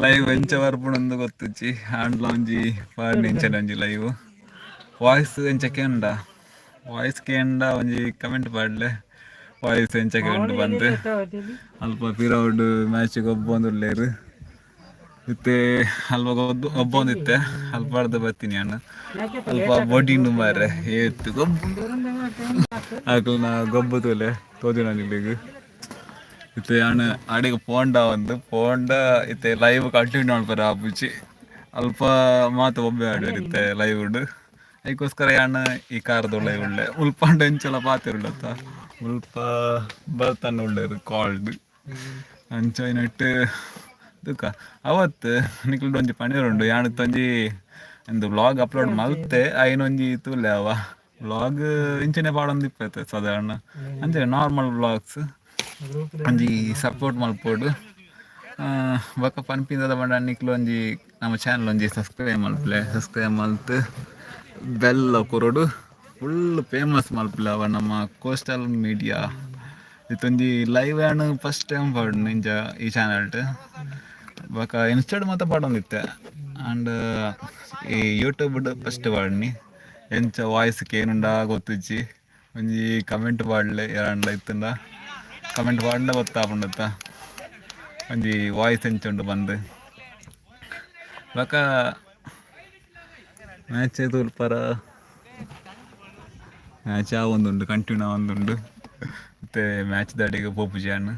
Live ಎಂಚ ಬರ್ಪುಂಡು ಗೊತ್ತುಜ್ಜಿ. ಆಂಡ್ಲ ಒಂಜಿ ಪಾಡ್ನೆ ಇಂಚನೆ ಒಂಜಿ ಲೈವ್. ವಾಯ್ಸ್ ಎಂಚ ಕೇಂಡ? ವಾಯ್ಸ್ ಕೇಂಡ ಒಂಜಿ ಕಮೆಂಟ್ ಪಾಡ್ಲೆ, ವಾಯ್ಸ್ ಎಂಚ ಕೇಂಡ್ ಬಂದ್. ಅಲ್ಪ ಪಿರವುಡು ಮ್ಯಾಚ್ ಗೊಬ್ಬೊಂದುಲ್ಲೆರ್. ಇತ್ತೆ ಅಲ್ಪ ಗೊಬ್ಬೊಂದಿತ್ತೆ, ಅಲ್ಪರ್ದ್ ಬತ್ತೀನಿ ಯಾನ್. ಅಲ್ಪ ಬೊಡಿಂಡು ಮಾರ್ರೆ, ಏತ್ ಗೊಬ್ಬು ಅಕಲ್ನ ಗೊಬ್ಬು ತೂಲೆ, ತೋಜುನ ನಿಕ್ಲೆಗ್. ಇತ್ತೆ ಯಾನ್ ಅಡೆಗ್ ಪೋಂಡ ಒಂದು ಪೋಂಡ ಇತ್ತೆ ಲೈವ್ ಕಂಟಿನ್ಯೂ ಮಲ್ಪರೆ ಆಪುಜಿ. ಅಲ್ಪ ಮಾತ ಒಬ್ಬೆ ಆಡುವೆರ್ ಇತ್ತೆ ಲೈವ್. ಐಕೋಸ್ಕರ ಯಾನ್ ಈ ಕಾರ್ದ ಲೈವ್ ಉಳ್ಳೆ. ಮುಲ್ಪ ಎಂಚಲ ಪಾತೆರುಂಡತ್ತ, ಮುಲ್ಪ ಬರ್ತಾನೆ ಉಳ್ಳೇರು ಕಾಲ್ಡ್ ಅಂಚ ನೆಟ್ ತುಕ. ಅವತ್ತು ನಿಕ್ಲೆಡ ಒಂಜಿ ಪನೀರ್ ಉಂಡು. ಯಾನ್ ಒಂಜಿ ಒಂದು ವ್ಲಾಗ್ ಅಪ್ಲೋಡ್ ಮಲ್ತೆ, ಐನೊಂಜಿ ತೂಲೆ. ಅವ ವ್ಲಾಗ್ ಇಂಚನೆ ಪಾಡೊಂದಿಪ್ಪೈತೆ ಸಾಧಾರಣ, ಅಂಚನೆ ನಾರ್ಮಲ್ ವ್ಲಾಗ್ಸ್. ಒಂಜಿ ಸಪೋರ್ಟ್ ಮಲ್ಪೊಡು. ಬೊಕ್ಕ ಪನ್ಪಿನದ ಪಂಡ, ನಿಕ್ಲು ಒಂಜಿ ನಮ್ಮ ಚಾನಲ್ ಒಂಜಿ ಸಬ್ಸ್ಕ್ರೈಬ್ ಮಲ್ಪಲೆ. ಸಬ್ಸ್ಕ್ರೈಬ್ ಮಲ್ತ್ ಬೆಲ್ ಕೊರೊಡು. ಫುಲ್ ಫೇಮಸ್ ಮಲ್ಪಲೆ ಅವ ನಮ್ಮ ಕೋಸ್ಟಲ್ ಮೀಡಿಯಾ. ಇತ್ತೊಂಜಿ ಲೈವ್ ಯಾನ್ ಫಸ್ಟ್ ಟೈಮ್ ಪಾಡ್ನು ಇಂಚ ಈ ಚಾನಲ್ಟ್. ಬೊಕ್ಕ ಇನ್ಸ್ಟಾಡ್ ಮಾತ ಪಾಡೊಂದಿತ್ತೆ, ಆ್ಯಂಡ್ ಈ ಯೂಟ್ಯೂಬ್ ಫಸ್ಟ್ ಪಾಡ್ನಿ. ಎಂಚ ವಾಯ್ಸ್ ಕೇನುಂಡ ಗೊತ್ತುಜ್ಜಿ. ಒಂಜಿ ಕಮೆಂಟ್ ಪಾಡ್ಲೆ, ಏರಾಂಡ್ಲ ಇತ್ತುಂಡ ಕಮೆಂಟ್ ಪಾಡ್ಂಡ ಗೊತ್ತಾಪುಂಡತ್ತ ಒಂಜಿ ವಾಯ್ಸ್ ಎಂಚ ಉಂಡು ಬಂದು. ಬೊಕ್ಕ ಮ್ಯಾಚ್ ತೂಲ್ಪರ? ಮ್ಯಾಚ್ ಆವೊಂದುಂಡು, ಕಂಟಿನ್ಯೂ ಆವೊಂದುಂಡು. ಮತ್ತೆ ಮ್ಯಾಚ್ ದಾಡಿಗೆ ಪೋಪುಜಿ ಅಣ್ಣ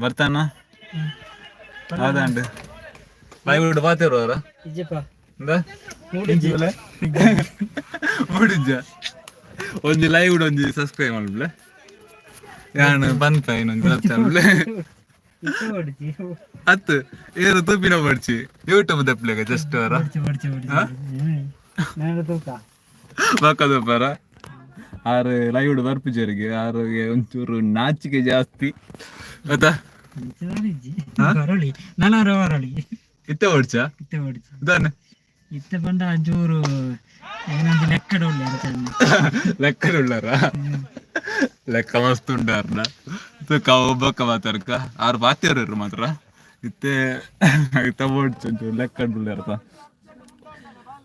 ಬರ್ತಾನ. ಹೌದಾಂಡ್ ಲೈವ್ ಪಾತೆರುವಾರ? ಇಜ್ಜಪ್ಪ. ಎಂದ ಮುಡಿಜ್ಜ? ಒಂಜಿ ಲೈವ್ ಒಂಜಿ ಸಬ್ಸ್ಕ್ರೈಬ್ ಮಲ್ಪಲೆ. ಯಾನ್ ಪನ್ಪ ಇನ್ನೊಂದು ಬರ್ತಾನ್ಲೆ. ಇತ್ತೆ ಓಡಿಚಿ. ಅತ್ತು, ಏರು ತೂಪಿನ ಬಡ್ಚಿ, ಯೂಟ್ಯೂಬ್ ದಪ್ಲೆಗ ಜಸ್ಟ್ ಅವರ. ಓಡಿಚಿ, ಓಡಿಚಿ, ಓಡಿಚಿ. ನಾನು ತೂಕ. ಬಕ್ಕದಪ್ಪರ ಆರು ಲೈವ್ ಬರ್ಪುಜರಿಗೆ, ಆರಿಗೆ ಒಂಚೂರು ನಾಚಿಕೆ ಜಾಸ್ತಿ ಗೊತ್ತಾ? ಇಜ್ಜಿ, ಬರಲಿ, ನಾನು ಬರಲಿ. ಇತ್ತೆ ಓಡ್ಚ. ಇತ್ತೆ ಓಡಿಚಿ. ಇದಾನೆ. ಇತ್ತೆ ಪಂಡ ಅಂಚೂರು ಏನೊಂದು ಲೆಕ್ಕಡ ಉಳ್ಳೆ ಅಂಚ. ಲೆಕ್ಕದ ಉಳ್ಳಾರ? ಲೆಕ್ಕ ಮಸ್ತ್ ಉಂಡಾರ್ನ ತುಕ ಒಬ್ಬಕ್ಕ ಮಾತಾಡ್ಕ. ಆರು ಪಾತೆರು ಮಾತ್ರ. ಇತ್ತೆ ಇತ್ತ ಓಡ್ಚು, ಒಂಚೂರು ಲೆಕ್ಕ ಉಳ್ಳಾರತ.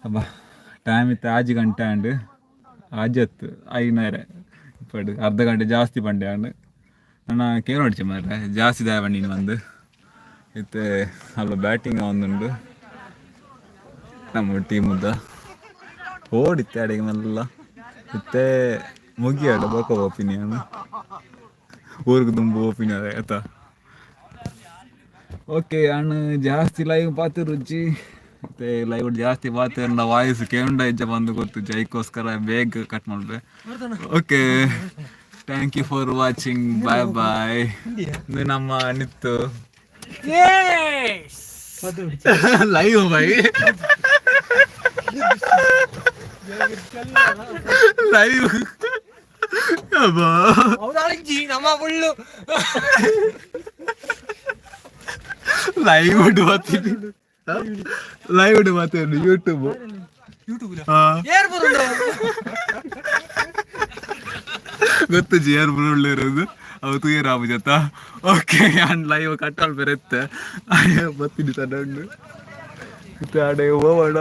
ಅಬ್ಬಾ, ಟೈಮ್ ಇತ್ತೆ 6 ಗಂಟೆ ಆಂಡ್. ಆಜತ್ತು ಐನೂರ ಇಪ್ಪಡು, ಅರ್ಧ ಗಂಟೆ ಜಾಸ್ತಿ ಪಂಡೆ ಆಂಡ್. ನನ್ನ ಕೇಳೋಡ್ಚಿ ಮಾರ್ರೆ, ಜಾಸ್ತಿ ದಾಯ ಬಂಡಿನ ಬಂದು. ಇತ್ತೆ ಅಲ್ಪ ಬ್ಯಾಟಿಂಗ್ ಒಂದುಂಡು ನಮ್ಮ ಟೀಮುದ. ಓಡಿತ್ತೆ ಅಡಿಗೆ ಮೆಲ್ಲ. ಇತ್ತೆ ಮುಗಿಯಾಡ ಬೊಕ ಒಪಿನಿಯನ್ ಊರಿಗೆ ದುಂಬು ಒಪಿನಿಯನ್ ಆಯ್ತಾ? ಓಕೆ, ಅಣ್ಣ ಜಾಸ್ತಿ ಲೈವ್ ಪಾತೆ ರುಚಿ. ಮತ್ತೆ ಲೈವ್ ಜಾಸ್ತಿ ಪಾತೆ ವಾಯ್ಸ್ ಕೇಂಡ ಇಜ್ಜ ಬಂದು ಗೊತ್ತು. ಐಕೋಸ್ಕರ ಬೇಗ ಕಟ್ ಮಾಡ್ರೆ. Okay, thank you for watching, bye bye. ಇದು ನಮ್ಮ ನಿತ್ತು ಲೈವ್ ಬೈ ಲೈವ್. ನಮ್ಮ ಫುಲ್ಲು ಲೈವ್ ಬರ್ತೀನಿ, ಲೈವ್ ಮಾತಾಡು ಯೂಟ್ಯೂಬ್. ಗೊತ್ತು ಜಿ ಯಾರು ಇರೋದು ಅವು ತೂಯರ್ ಆಪುಜತ್ತ. ಓಕೆ, ಯಾನ್ ಲೈವ್ ಕಟ್ ಮಲ್ಪೆರೆ ಇತ್ತೆ. ಬತ್ತಿನಿ ಸಡನ್. ಇತ್ತೆ ಆಡೆ ಹೋಗೋಣ,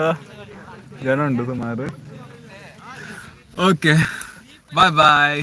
ಜನ ಉಂಟು ಸುಮಾರು. Okay, bye bye.